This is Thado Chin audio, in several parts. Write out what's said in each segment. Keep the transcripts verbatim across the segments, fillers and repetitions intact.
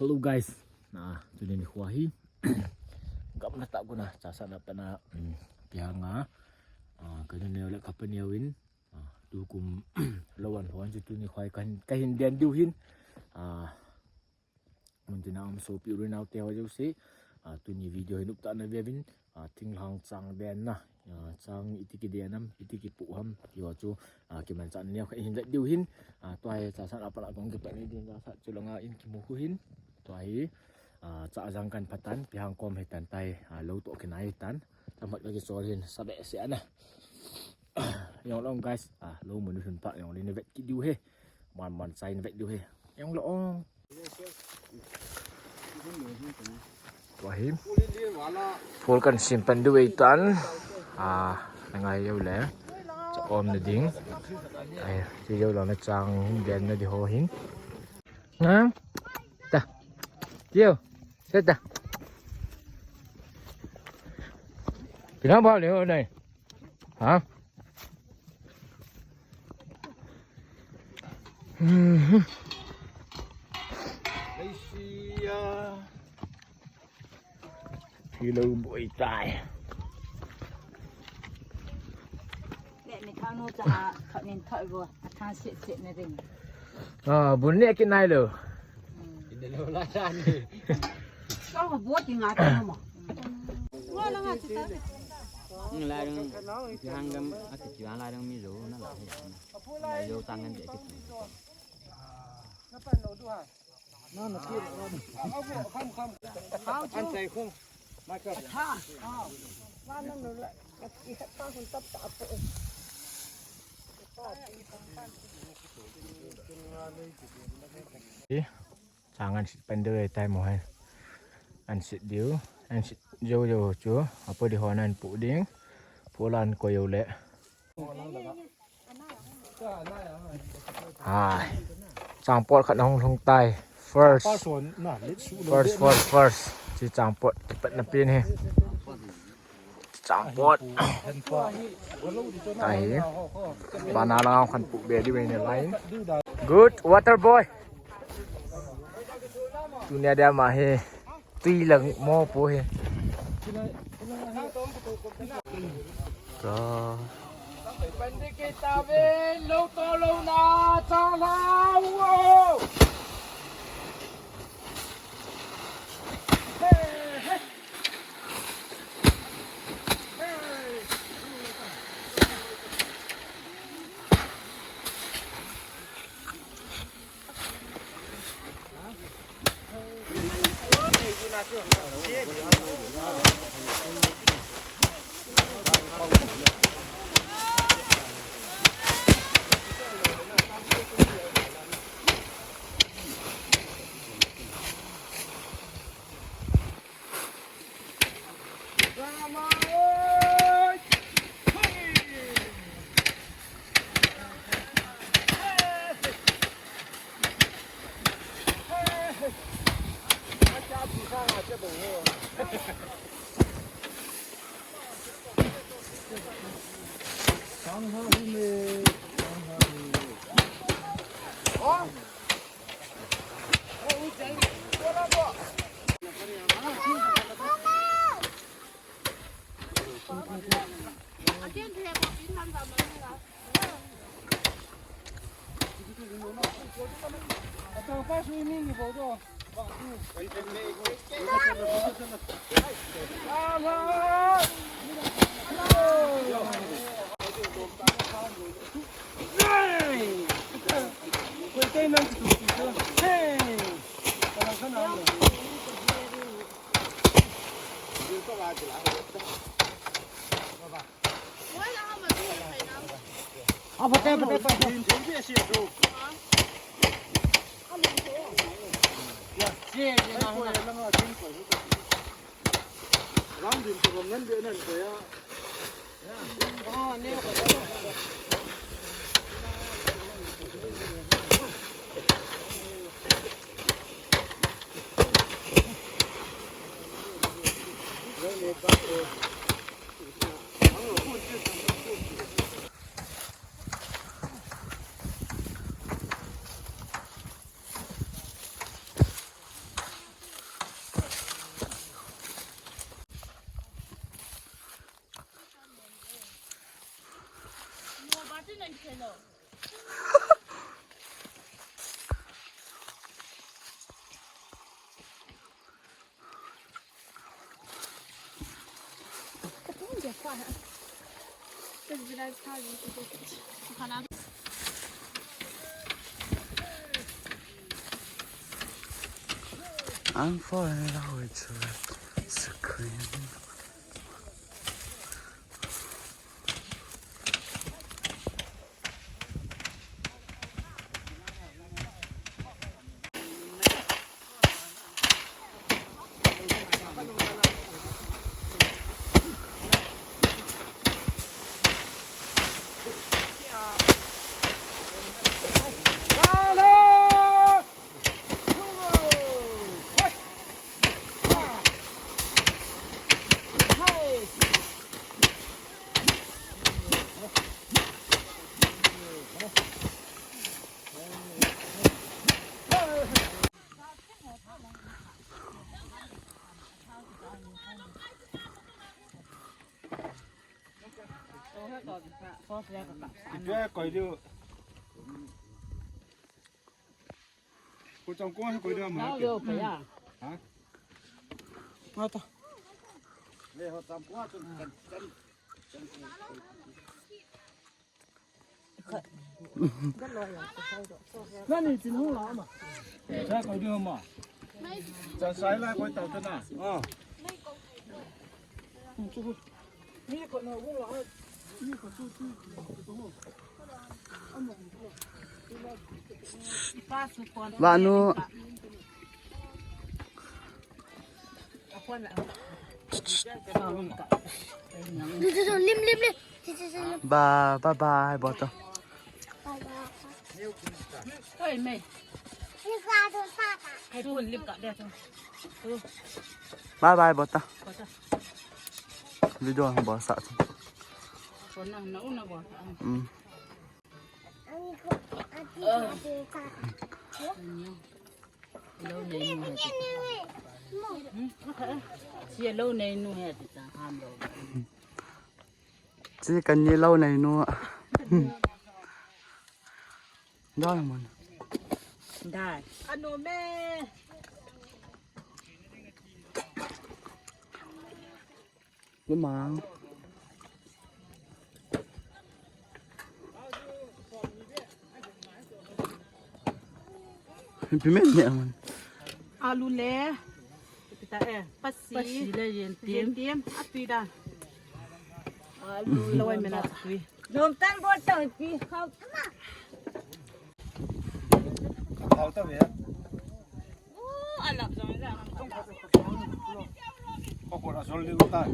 Hello guys, ah, tuni nikho hi gamla tah kona chahsahna a pat a, um, kihang a, ah, ka nu neo le ka pa neo in, ah, tukum lou an hon chu tuni nikho hi kahin, kahin den diu hin, ah, mun tina um sopi u le nao te ho jouse, ah, tuni video hi noptah in na ve uvin, ah, thinglhang chang den na, ah, chang iti kiden ham, iti kipoh ham, ti ho chu, ah, kimanchah neo khat hin vet diu hin, ah, tua hi chahsahna a pat a kong kipat ni ding chahsah chu langa in kimu khu hin, tua hi, ah, chah jang kan pha tan, pi hang kom hi tan tai, ah, lou toh kinai hi tan, tamat ka kichol hin, sa behseh ana. Jong long guys, ah, lou mun hun pa, jong le na vet kit diu hi, man man sai na vet diu hi, jong long. Tua hi. Phul kan sim pan diu ahi tan. Ah, na ngai jou le. Cha om na ding. Ai, ti jou le na chang den na di ho hin. Na. Ta. Tiu. Seta. Pina ba le ho nai. Ha? Mhm. Ai, sia. Hello, boy, tai. Neh ni thang nu cha ha, thot nin thot vo, a thang sit sit na ding. Ah, bun ne kin nai lo. Hmm. Kin lo la cha ni. Ka ho bo ti nga ta mo. Nga la nga chi ta. Ni la dong, ti hang gam, a ti ti la dong mi lo na la he. Lo tang ngan de ki. Eh, chang an sit pan diu tai mo hai. An sit diu, an sit jou jou chu, apo di hon an pu ding, pu lan ko jou le. Hai. Changpot khat hung lhung tai. First. First one, na, let's shoot. First, first, first. Chi changpot kipat na pen hi. Changpot. Tai hi. Bana lang khan pu be di be ne line. Good, water boy. Tunia dia ma hi. Tui lang mo pu hi. Ka. Pandikit tawin, lo to lo na, cha lao, oh! Hey, hey. Hey. I'm falling in love with your scream. Ito koi diu. Ko chang ko koi diu ma. Ha? Mata. Le ho chang ko chun kan kan. Nani chin hung la ma. Sa koi diu ma. Sa sai la koi tau ta na. Ah. Vanu. Lim, lim, lim. Ba, bye bye, bota. Oi, mei. Hai pun lim ka dia tu. Bye bye, bota. Bota. Video ang bota tu. Kona na una bota. Hmm. Lou nei nu he. Sia lou nei nu he ti ta ham lou. Chi kan ni lou nei nu. Dai man. Dai. Anu me. Lumang. Piment ne man. Alu le. Kita eh. Pasi. Pasi le yen tim. Yen tim. Atui da. Alu. Lawai mena tui. Nom tan bot tang pi khau. Khau ta ve. Ko ko la sol di utai.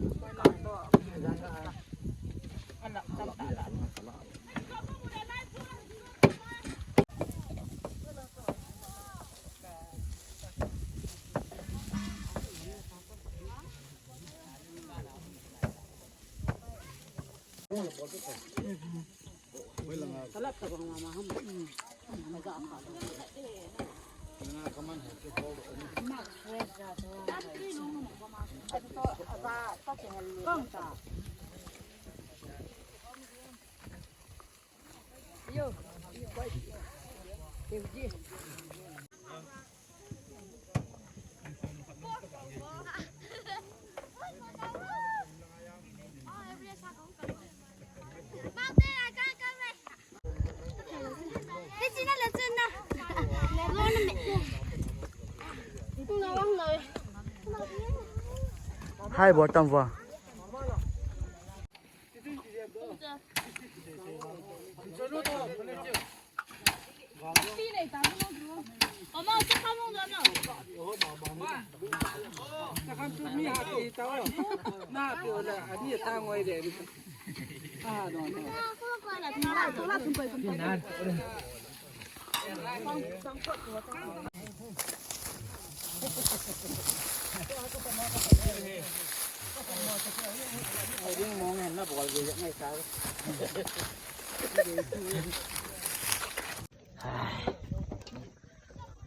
Hai, bottom wa.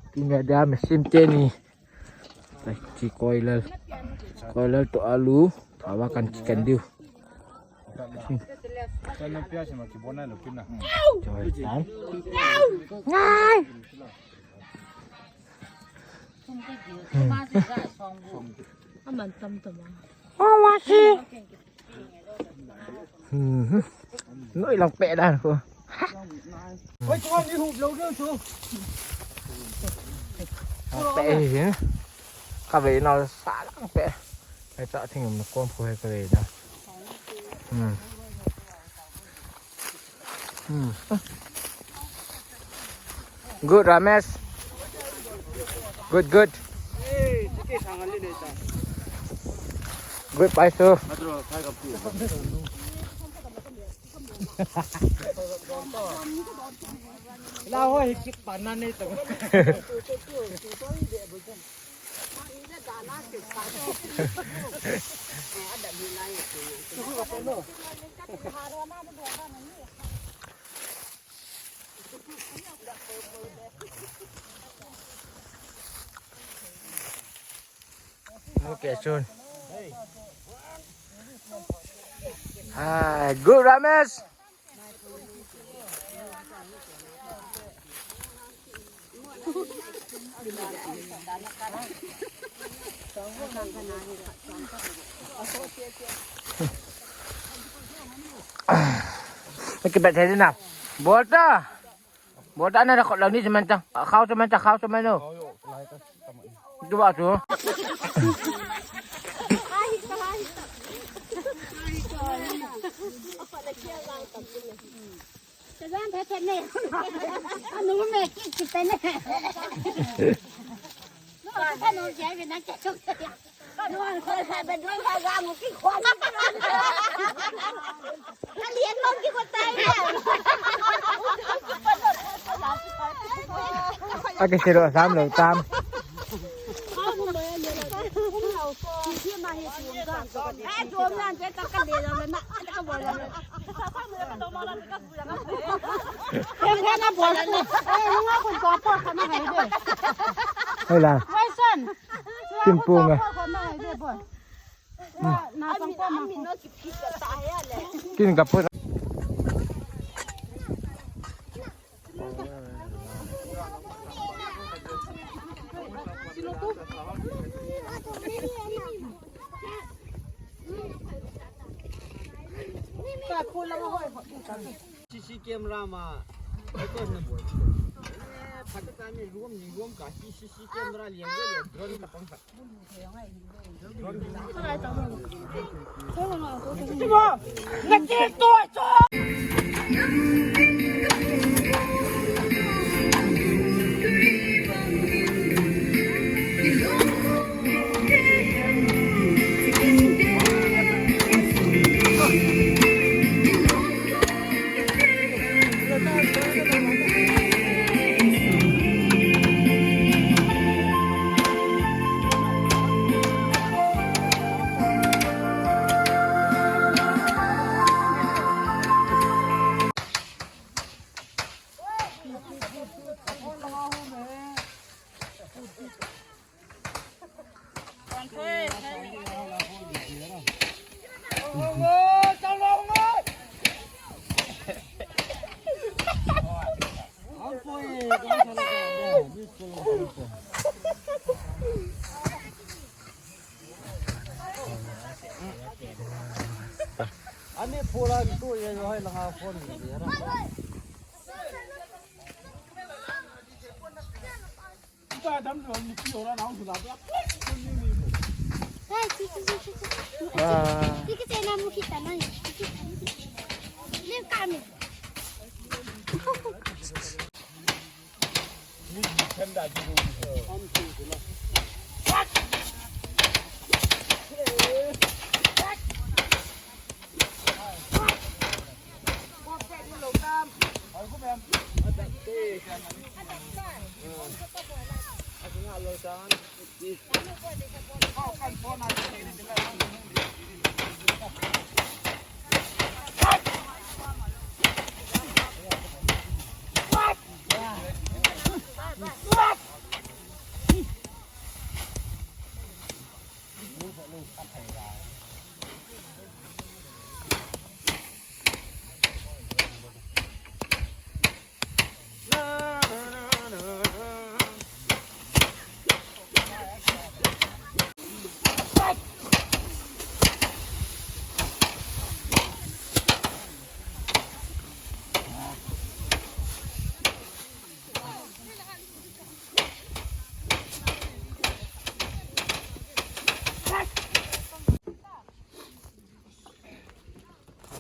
Tin ya dia mesin teni. Ki koilal. Koilal to alu. Awa kan ki kan diu. Choi tan. Ngai. Aman tam tam a. Oh, wasi. Mhm. Noi lang pe dan ko. Oi, chuan ni hup lo deu chu. Pe hi. Ka ve nau sa lang pe. Ai cha thing na kom ko he ka ve na. Hmm. Hmm. Good, Ramesh. Good, good. Good, Paisu. La ho hi kik pan na nei to. Okay, soon. Ah, good, Ramesh. Kipat thei na. Bol ta na, khot lang ni semen ta. Khao semen ta, khao semen no. Tu ba tu. Ka jam phe phe ne. Anu me ki ki te ne. No, ka no je ve na ke chok te ya. No, ko phe phe do ka jam ki ko. Ka lien mo ki ko tai ya. Ake siro sam lo tam. Hola. Kimpunga. Kin kapu. C C camera ma. Phatta time room ni room ka C C camera lian le drone ka pang khat. Ani pura tu ye yo hai langa phone ni ye ra. Ka dam lo ni ki ora na u la. Hai, ki ki ki ki. Ah. Ki ki te na mu ki ta na. Le ka mi.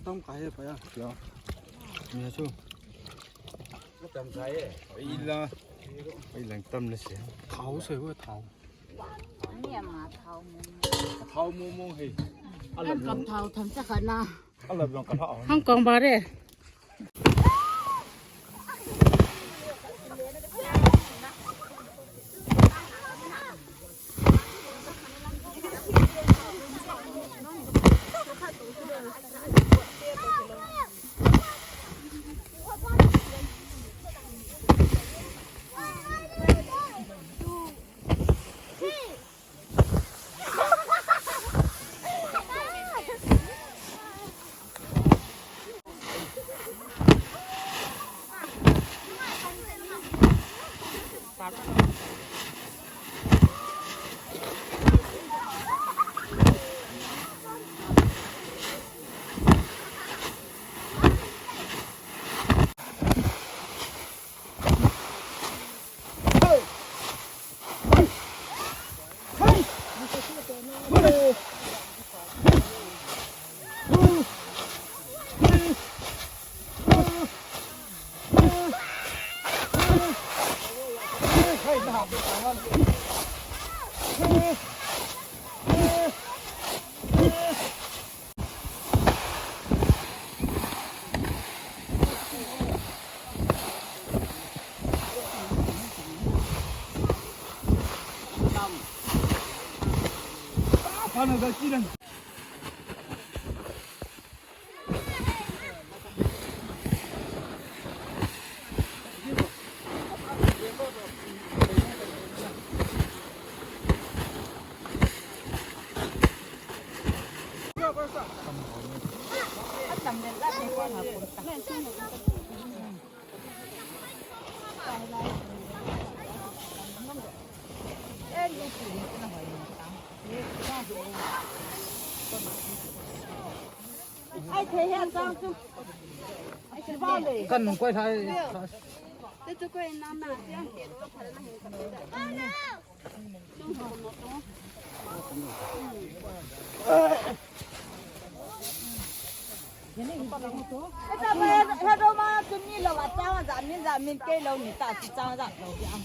Tam kai he pa ya. Kya? Ni chu. Tam kai he. Ila. Ila tam le se. Thao se wo thao. Ni ama thao mo. Thao mo mo he. Alam kam thao tham cha khana. Alam kam thao. Hang kong ba re. Ai, thei he chang chu. Ai, thei ba le. Kan nung koi thai. Te chu koi na na, te an te ro, thal na hin ka te da. Nung ko no to. He do ma chu ni lo, a chang a ja min, ja min kei lo ni ta, chu chang ja lo di am.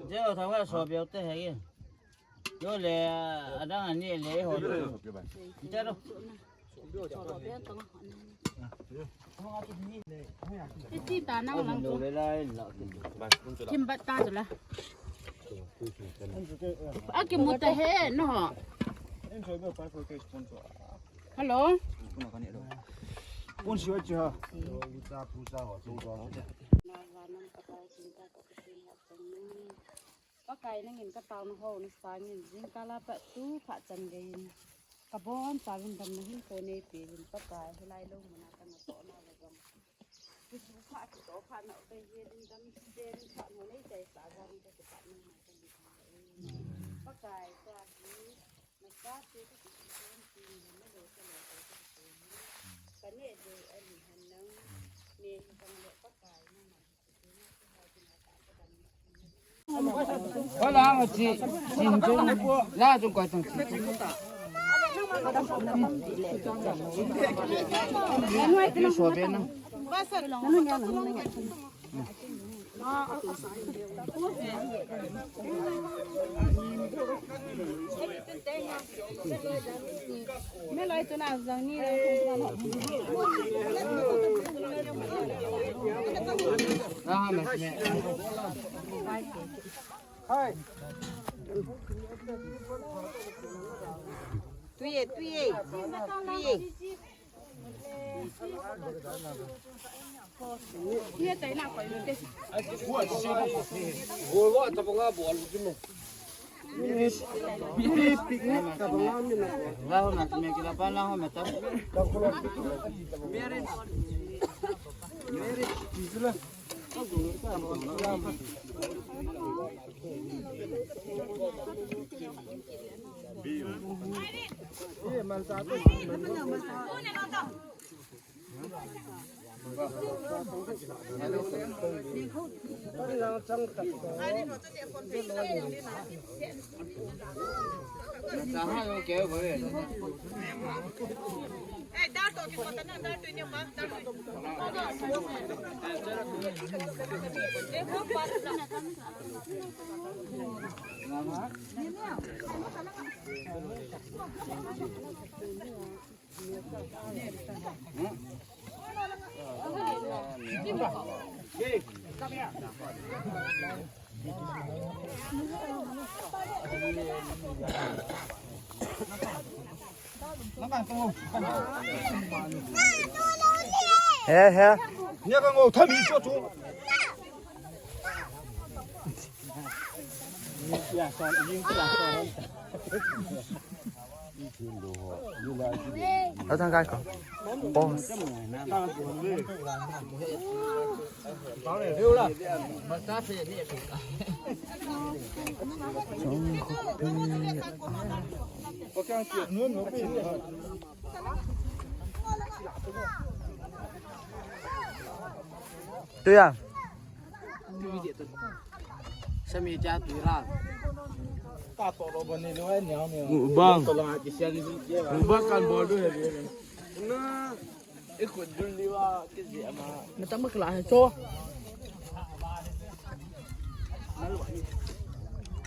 Jeo thang a so beo te he. Yo le, adang ani le ho. Jero. Iti ta nang lang tu. Kim bat ta tu la. Aki muta he no. Hello. Pun siwa cha. Pakai nangin ka taona ho na sangin jingkah a pat tu phat chan gei in ka bonchauvin damna hinkho neipe uvin Pakai, hilai lou muna ka natohna le gam. Kisu phat, kitoh phat na ka hel in dam, sel in phat mo nei chai sa gam ka kipat nangma ka ni. Pakai ka hi, na ka te ka kisu phat in na lo ka lo ka ka ni de ani han nang ne ka le Pakai nangma. Wala ma chi, chi chung, la chung koi tang chi. Ni so be na. Tuye, tuye, tuye. He, he. Nia ka ngou thami chu chu. Lo thang kai ko. Boss. Tuya. Sami cha tu ra. Ta to ro bani lo ni ni. Bang. To la ki sian ni je. Bang kan bol du he. Na. E ko dul ni wa ki je ama. Na tam ka la he cho.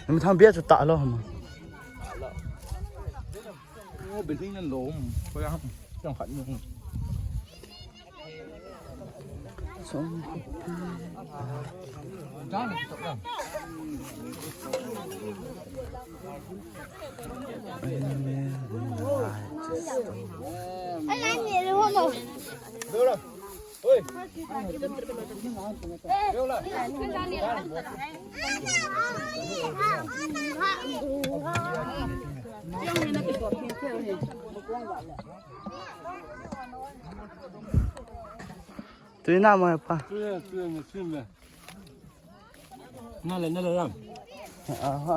Ni tham bia chu ta lo ma. Building nan lo. Ko ya. Chang khat ni. Tui na mo pa. Tui, tui, tui, tui. Na le, na le lam. Aha.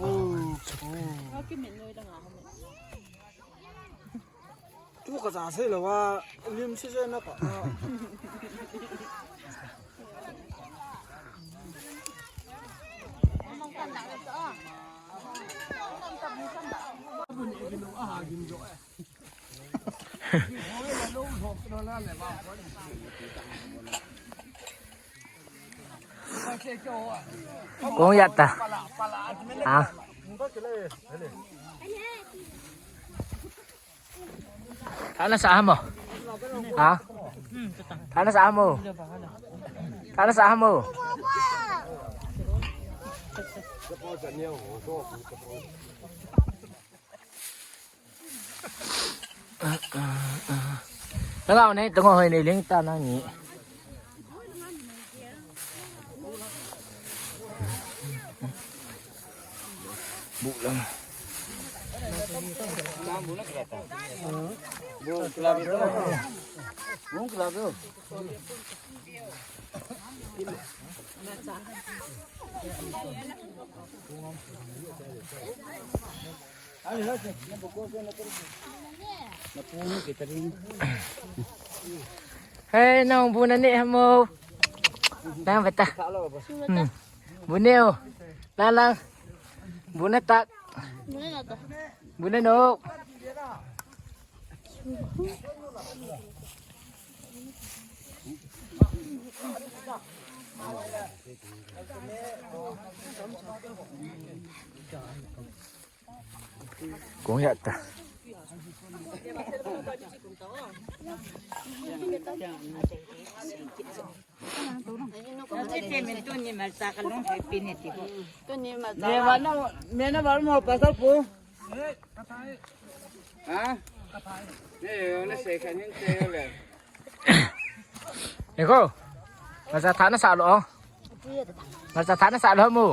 Oh, oh. Tu ka sa se lo wa, lim se se na ka. Kong yat ta. Ha? Tha na sa hamo. Ha? Tha na sa hamo. Tha na sa hamo. Nang au nei, tong hoi nei ling ta nang ni. Bu lang. Hey, nang bu na ne hamo. Nang beta. Hmm. Bu ne o. Lang lang. Bu na tak. Bu na no. Kong ya ta. Tuni malcha ka lung happy ne ti ko. Tuni malcha. Me wa na, me na wa mo pasal po. Ha? Ne yo na se kan hin te yo le. Eko. Malcha tha na sa lo. Malcha tha na sa lo mo.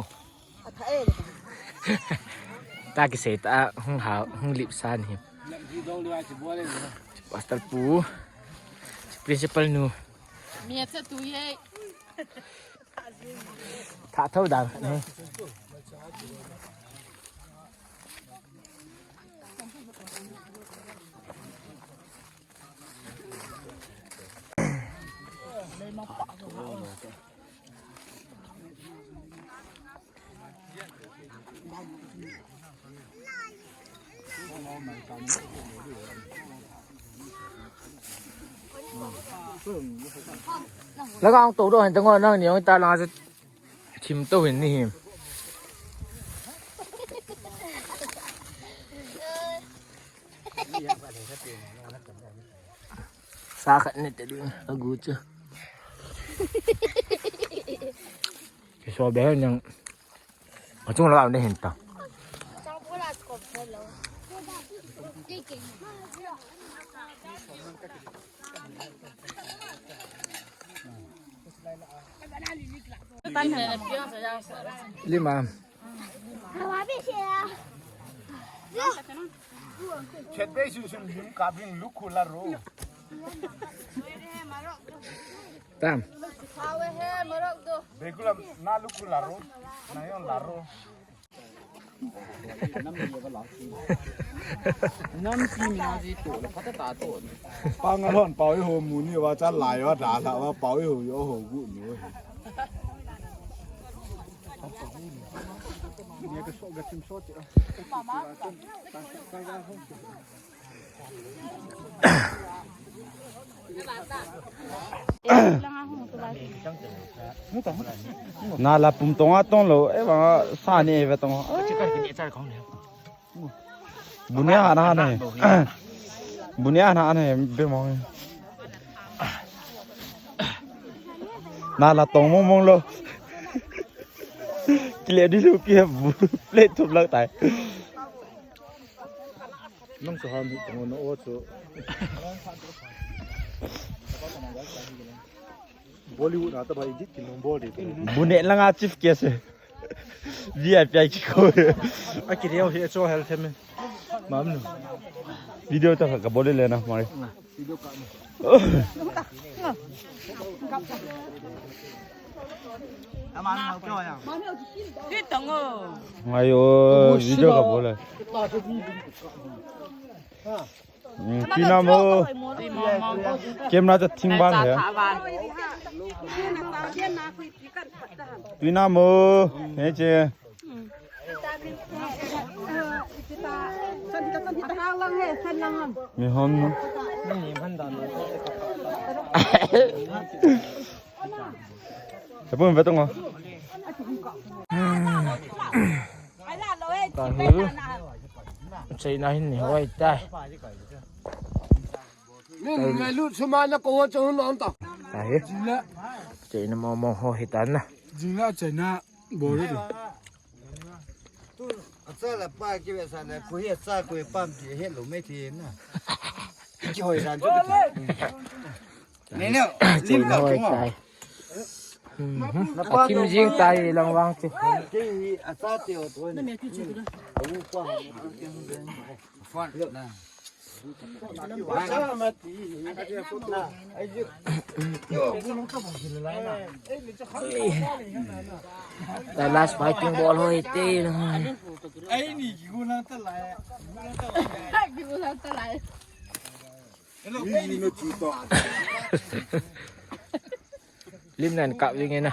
Ta kisei ta hung ha, hung lip sa ni. Pastor pu. Principal nu. Mi a cha tu ye. Tha thau dan ne. Lah ka ong to do hen ta ngo nang ni ong ta lang a thim to hin ni him. Sa khat ne te ding a gu chu. Ke so be nang. A chung la ne hin ta. Lima. Chet bei sun sun lim ka bin lukhu la ro. Tam. Bekulam na lukhu la ro. Na yon la ro. Nam si mi na ji to la pata ta to. Pa nga lon pau i ho mu ni wa cha lai wa da la wa pau i ho yo ho gu ni. Ni ka so ga tim so ti. Na la pum tong a tong lo, e bang sa ni e ve tong. Bu ni a na ne. Bu ni a na ne be mo. Na la tong mong mong lo. Kile di lu pi bu plate thup lak tai. Nang sa ham hi tong na o chu. Bollywood na ta ba edit ki nung bol de. Bu ne langa chief guest. V I P ai ki ko. A ki reo hi cho hel them. Mam nu. Video ta ka bol le na mari. Ngayo, video ka bol le. Tina mo. Camera ta thing ban he. Tina mo. He che. Mi hon no. Te pun ve tong o. Ta hi. China hin ni hoi tai. Min me lu suma na ko cho no ta. Ta hi. China mo mo ho hi ta na. Jingla China bol. Acha la pa ki ve sa na ku hi acha ku pam ti he lo me ti na. Ki hoi ran chu. Nei nei. Lim ka ko. Athim jing tai lang vang chu. Ki acha ti o to. Phone na. The last fighting ball hoi te. Lim nan kap ding e na.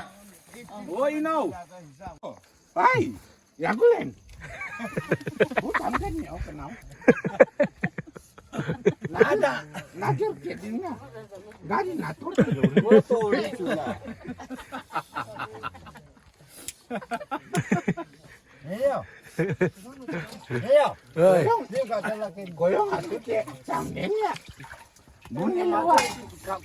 Oi, no. Ai, ya gulen. Bu tam kan ni o kanau. Tada. Na jor ke din na. Gari na tor ke lo. Wo to ri chu na. Hey yo. Hey yo. Hey. Goyong, dia ka tala ke. Goyong atu ke. Sang deng ya. Buni lawa. Ka